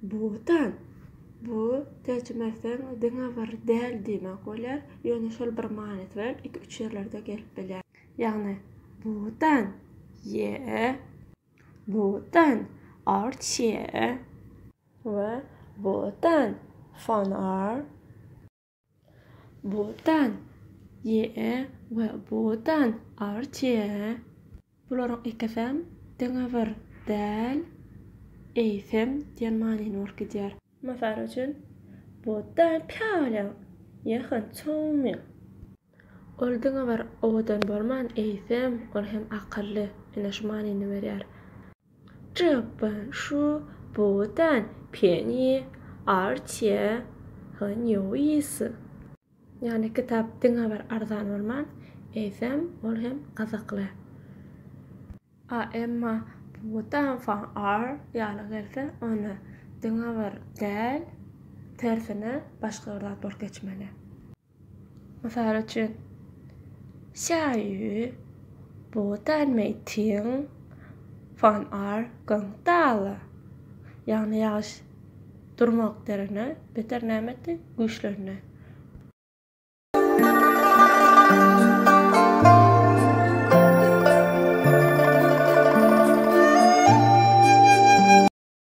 Bu dan, bu terjime etseň diňe bir däl diýmek bolýar, ýöne şol bir manysy bilen iki-üç ýerlerde gelip bilýär. Ýagny bu dan, ýe, bu dan, er-çe we bu dan, fan-ar. Bu dan, ýe we bu dan, er-çe. Bularyň ikisem diňe bir däl, eýsem diýen manyny görkezýär. Mysal üçin, Bu dan piaoliang, ýe hen çongming. Ol diňe bir owadan bolman, eýsem, ol hem akylly. Ine şu manyny berýär. Zhe ben shu bu dan pianyi, er qie hen you yi si. Ýagny kitap diňe bir arzan bolman, eýsem ol hem gyzykly. A emma bu dan fan ar ýaly gelse onda diňe bir däl, tersine başga bir zat bolup geçmeli. Mysal üçin, Xia yu bu dan mei ting fan ar geng da le. Ýagny ýagyş durmak derine beter näme etdi? Güýçlendi.